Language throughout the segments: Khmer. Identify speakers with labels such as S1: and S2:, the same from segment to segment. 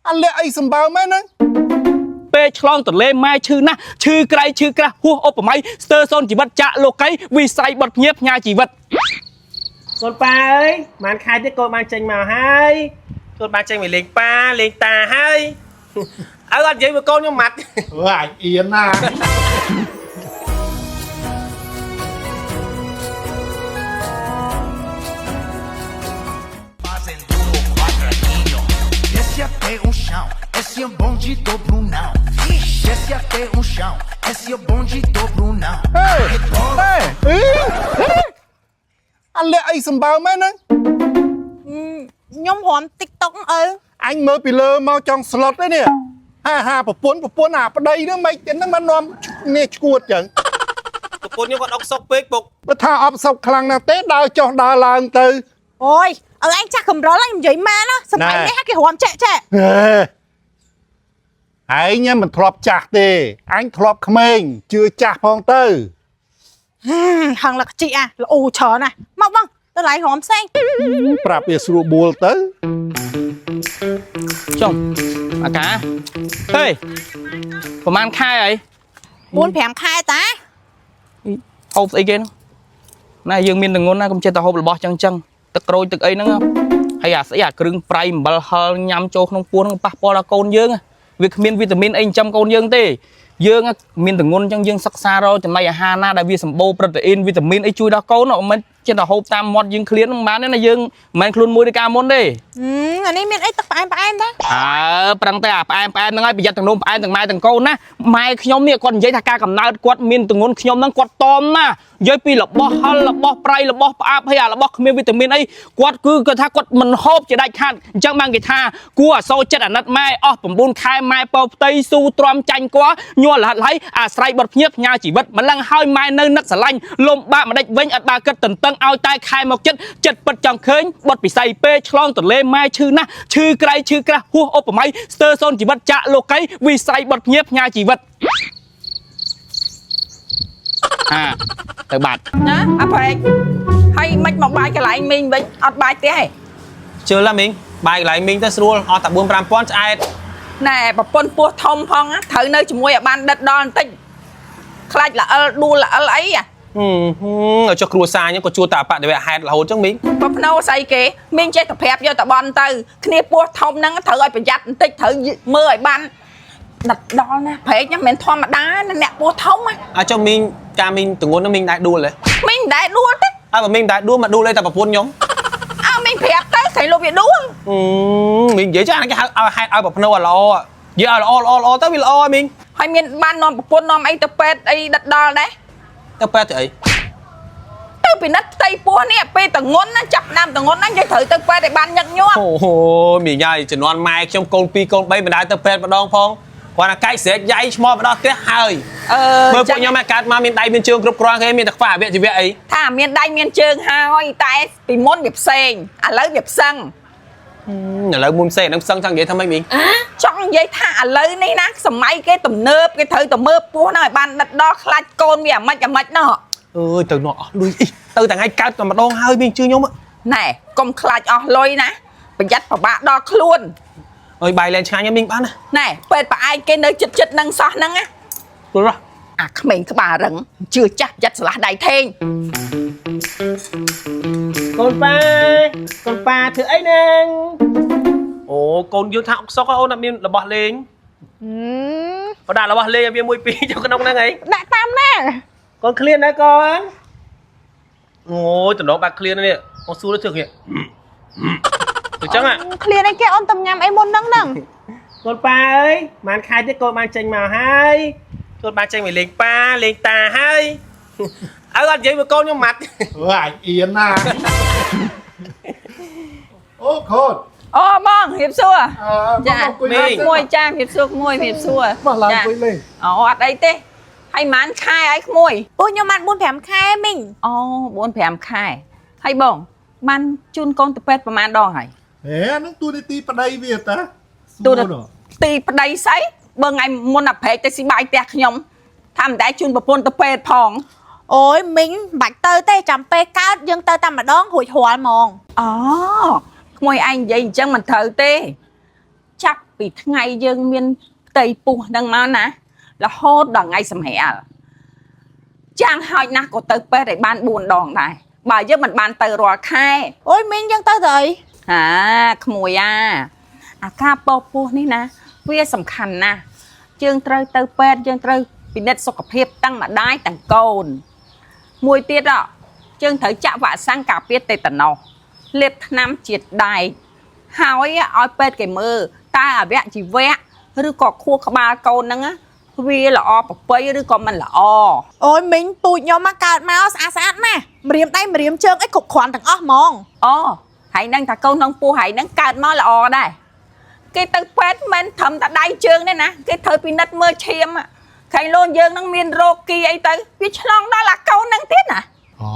S1: អាលាក់អីសម្បើមមែនហ្នឹង
S2: ពេលឆ្លងទន្លេម៉ែឈឺណាស់ឈឺក្រៃឈឺក្រាស់ហួសឧបមាស្ទើរសូនជីវិតចាក់លោកីវិស័យបត់ភ្ញាផ្ញើជីវិត
S3: កូនប៉ាអើយបានខែទៀតកូនបានចេញមកហើយកូនបានចេញមកលេងប៉ាលេងតាហើយឪអត់និយាយមកកូនខ្ញុំម៉ាត់
S1: អើអញអៀនណា
S4: Fazendo um quadradinho. Desce até o chão, esse é o bonde do Brunão. Vixe, desce até o chão, esse é o bonde do Brunão.
S1: ហេហេអីអាលាក់អីសម្បើមមែនហ្នឹង
S5: ខ្ញុំរំ TikTok ឪ
S1: អញមើលពីលើមកចង់ស្លុតទេនេះហាហាប្រពន្ធប្រពន្ធអាប្តីហ្នឹងមិនហ្នឹងមិននាំនេះឈួតចឹង
S3: ប្រពន្ធខ្ញុំគាត់អុកសុកពេកពុក
S1: បើថាអបសុកខ្លាំងណាស់ទេដើរចុះដើរឡើងទៅ
S5: អូយឪឯងចាស់កម្រិលហើយនិយាយមែនណាសម័យនេះគេរំចេះចេះ
S1: ហេឯងមិនធ្លាប់ចាស់ទេអញធ្លាប់ក្មេងជឿចាស់ផងទៅ
S5: ហឹងលក្ខជីអាល្អច្រើនណាស់មកបងទៅឡៃរំផ្សេង
S1: ប្រាប់វាស្រួលបួលទៅ
S2: ចុំអាកាហេប្រហែលខែអី
S5: 4 5ខែតា
S2: ហូបស្អីគេហ្នឹងណាយើងមានទងន់ណាកុំចេះតែហូបរបស់ចឹងចឹងទឹកក្រូចទឹកអីហ្នឹងហើយអាស្អីអាគ្រឿងប្រៃអំបិលហឹលញ៉ាំចូលក្នុងពោះហ្នឹងប៉ះពាល់ដល់កូនយើងវាគ្មានវីតាមីនអីចិញ្ចឹមកូនយើងទេយើងមានទងន់ចឹងយើងសិក្សារកចំណីអាហារណាដែលវាសម្បូរប្រូតេអ៊ីនវីតាមីនអីជួយដល់កូនមិនចេះតែហូបតាមមាត់យើងឃ្លានហ្នឹងមិនបានទេណាយើងមិនមែនខ្លួនមួយដូចកាលមុនទេ
S5: អានេះមានអីទឹកផ្អែមផ្អែមតា
S2: អើប្រឹងតែអាផ្អែមផ្អែមហ្នឹងហើយប្រយ័ត្នទាំងនំផ្អែមទាំងម៉ែទាំងកូនណាម៉ែខ្ញុំនេះគាត់និយាយថាការកំណើតគាត់មានទងន់ខ្ញុំហ្នឹងគាត់តមណានិយាយពីរបស់ហឹលរបស់ប្រៃរបស់ផ្អាប់ហើយអារបស់គ្មានវីតាមីនអីគាត់គឺគាត់ថាគាត់មិនហូបជាដាច់ខាតអញ្ចឹងបានគេថាគួរអសូរចិត្តអាណិតម៉ែអស់9ខែម៉ែពោផ្ទៃស៊ូទ្រាំចាញ់គាត់ញ័រលហិតហើយអាស្រ័យបត់ភ្ញៀវផ្ញើជីវិតម្លឹងហើយម៉ែនៅនឹកស្រឡាញ់លំបាកម្ដេចវិញអត់បើគិតតន្ទឹងឲ្យតែខែមកចិត្តចិត្តពិតចង់ឃើញបត់ពិសីពេលឆ្លងទន្លេម៉ែឈឺណាស់ឈឺក្រៃឈឺក្រាស់ហួសឧបមាស្ទើរសូនជីវិតចាក់លោកីវិស័យបត់ភ្ញៀវផ្ញើជីវិតអាទៅបាត់
S6: ណាអាប្រែកហើយមិនមកបាយកន្លែងមីងវិញអត់បាយផ្ទះទេ
S3: ជឿឡាមីងបាយកន្លែងមីងទៅស្រួលអស់តែ4 5000ឆ្អែត
S6: ណែប្រពន្ធពោះធំផងណាត្រូវនៅជាមួយឲ្យបានដិតដល់បន្តិចខ្លាចល្អិលដួលល្អិលអីអា
S3: ហឹមឲ្យចុះគ្រួសារខ្ញុំក៏ជួតែអបដិវៈហេតុរហូតចឹងមីង
S6: ប្រភ្នោស្អីគេមីងចេះតែប្រាប់យកតបន់ទៅគ្នាពោះធំហ្នឹងត្រូវឲ្យប្រយ័ត្នបន្តិចត្រូវមើលឲ្យបានដិតដល់ណាប្រែកហ្នឹងមិនមែនធម្មតាណាអ្នកពោះធំណា
S3: ឲ្យចុះមីងការមីងទងន់ហ្នឹងមីងដែរដួលទេ
S6: មីងមិនដែលដួលទេ
S3: ហើយបើមីងដែរដួលមកដួលអីតែប្រពន្ធខ្ញុំ
S6: អើមីងប្រាប់ទៅស្រីលោកវាដួល
S3: ហឹមមីងនិយាយចាអាហ្នឹងគេហៅឲ្យហេតុឲ្យប្រភ្នោឲ្យល្អនិយាយឲ្យល្អល្អល្អទៅវាល្អហើយមីង
S6: ហើយមានបាននាំប្រពន្ធនាំអីទៅពេទ្យអីដិតដល់ដែរ
S3: ទៅពេទ្យទៅអី
S6: ទៅពិនិត្យផ្ទៃពោះនេះពេលតងន់ណាចាប់ដើមតងន់ណាយើងត្រូវទៅពេទ្យឲ្យបានញឹកញាប់
S3: អូហូមីងហើយជំនាន់ម៉ែខ្ញុំកូន2កូន3មិនដែរទៅពេទ្យម្ដងផងគាត់ថាកាច់ស្រែកយ៉ៃឈ្មោះមកដល់ផ្ទះហើយ
S6: អឺ
S3: មើលពួកខ្ញុំមកកើតមកមានដៃមានជើងគ្រប់គ្រាន់គេមានតែខ្វះអវយវៈអី
S6: ថាមានដៃមានជើងហើយតែពីមុនវាផ្សេងឥឡូវវាផ្សឹង
S3: ឥឡូវមុនផ្សេងនឹងផ្សឹងចង់និយាយថាម៉េចមីង
S6: ចង់និយាយថាឥឡូវនេះណាសម័យគេទំនើបគេត្រូវទៅមើលពោះហ្នឹងឲ្យបានដិតដល់ខ្លាចកូនវាអាម៉េចអាម៉េចណោះ
S3: អើយទៅនោះអស់លុយអីទៅតែថ្ងៃកើតតែម្ដងហើយមីងជឿខ្ញុំ
S6: ណែកុំខ្លាចអស់លុយណាប្រយ័ត្នពិបាកដល់ខ្លួន
S3: អើយបាយលែងឆ្ងាញ់ហ្នឹងមីងបានណា
S6: ណែពេទ្យប្រឯងគេនៅចិត្តចិត្តនឹងសោះហ្នឹងណា
S3: ព្រោះ
S6: អាក្មេងក្បាលរឹងជឿចាស់ប្រយ័ត្នស្លាស់ដៃថេង
S3: កូនប៉ាកូនប៉ាធ្វើអីហ្នឹងអូកូនយើងថាអុកសុកអូនអត់មានរបស់លេងបើដាក់របស់លេងឲ្យវាមួយពីរចូលក្នុងហ្នឹងអី
S5: ដាក់តាមណា
S3: កូនឃ្លានដែរកូនអូយតំណងបាក់ឃ្លាននេះអូសួរទៅធ្វើគេទៅចឹងហ่ะ
S5: ឃ្លានអីគេអូនតំញ៉ាំអីមុនហ្នឹងហ្នឹង
S3: កូនប៉ាអើយបានខែទៀតកូនបានចេញមកហើយកូនបានចេញមកលេងប៉ាលេងតាហើយឪអត់និយាយមកកូនខ្ញុំម៉ាត់
S1: អើអញអៀនណាអូខូត
S6: អូបងរៀបសួរ
S1: អើ
S6: ចា
S1: មកអង្គុយលេង
S6: ក្មួយចារៀបសួរក្មួយរៀបសួរ
S1: មកឡើងអង្គុយលេង
S6: អូអត់អីទេហើយម៉ានខែឲ្យក្មួយ
S5: ពោះខ្ញុំបាន4 5ខែមីង
S6: អូ4 5ខែហើយបងបានជូនកូនទៅពេទ្យប្រហែលដងហើយ
S1: ហេអាហ្នឹងតួនាទីប្តីវាតា
S6: ទូទៅទីប្តីស្អីបើថ្ងៃមុនអាប្រែកទៅស៊ីបាយផ្ទះខ្ញុំថាមិនដែលជូនប្រពន្ធទៅពេទ្យផង
S5: អូយមីងមិនបាច់ទៅទេចាំពេលកើតយើងទៅតែម្ដងរួចរាល់ហ្មង
S6: អូក្មួយឯងនិយាយអញ្ចឹងមិនត្រូវទេចាប់ ពីថ្ងៃយើងមានផ្ទៃពោះហ្នឹងមកណារហូតដល់ថ្ងៃសម្រាលចាំងហោចណាស់ក៏ទៅពេទ្យឲ្យបាន4ដងដែរបើយើងមិនបានទៅរាល់ខែ
S5: អូយមីងយើងទៅទៅអី
S6: ហាក្មួយអាអាការពោះពោះនេះណាវាសំខាន់ណាស់យើងត្រូវទៅពេទ្យយើងត្រូវពិនិត្យសុខភាពតាំងម្ដាយតាំងកូន មួយទៀតអយើងត្រូវចាក់វ៉ាក់សាំងការពារតេតាណូសលេបថ្នាំជាតិដែកហើយឲ្យពេទ្យគេមើលតើអវយវៈឬក៏ខួរក្បាលកូនហ្នឹងណាវាល្អប្រពៃឬក៏មិនល្អ
S5: អូយមីងពូជខ្ញុំមកកើតមកស្អាតស្អាតណាស់ម្រាមដៃម្រាមជើងអីគ្រប់គ្រាន់ទាំងអស់ហ្មង
S6: អូហើយនឹងថាកូនក្នុងពោះហើយនឹងកើតមកល្អដែរគេទៅពេទ្យមិនត្រឹមតែដៃជើងទេណាគេត្រូវពិនិត្យមើលឈាមខែលូនយើងនឹងមានរោគគីអីទៅវាឆ្លងដល់អាកូននឹងទៀតណា
S1: អូ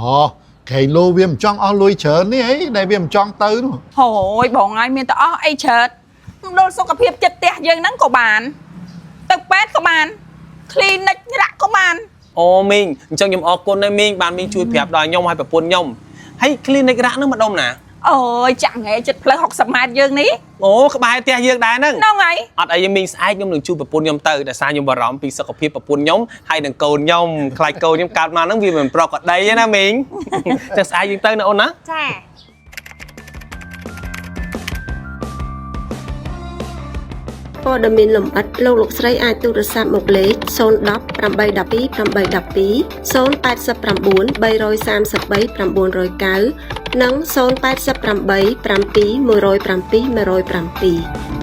S1: ក្រែងលោវាមិនចង់អស់លុយច្រើននេះអីដែលវាមិនចង់ទៅនោះ
S6: ហូយបងហើយមានតែអស់អីច្រើនមណ្ឌលសុខភាពចិត្តផ្ទះយើងហ្នឹងក៏បាន ទៅពេទ្យក៏បាន clinic រ៉ាក់ក៏បាន
S3: អូមីងអញ្ចឹងខ្ញុំអរគុណណាស់មីងបានមីងជួយប្រាប់ដល់ខ្ញុំហើយប្រពន្ធខ្ញុំហើយ clinic រ៉ាក់ហ្នឹងម្ដុំណា
S6: អូយចាក់ង៉ែចិត្តផ្លូវ60ម៉ែត្រយើងនេះ
S3: អូក្បែរផ្ទះយើងដែរហ្នឹង
S6: ហ្នឹងហើយ
S3: អត់អីទេមីងស្អែកខ្ញុំនឹងជួបប្រពន្ធខ្ញុំទៅដោយសារខ្ញុំបារម្ភពីសុខភាពប្រពន្ធខ្ញុំហើយនឹងកូនខ្ញុំខ្លាចកូនខ្ញុំកើតមកហ្នឹងវាមិនប្រក្រតីទេណាមីង ចឹងស្អែកយើងទៅណាអូនណា
S5: ចា
S7: ព័ត៌មានលម្អិតលោកលោកស្រីអាចទូរស័ព្ទមកលេខ010 812 812 089 333 909និង088 7 107 107។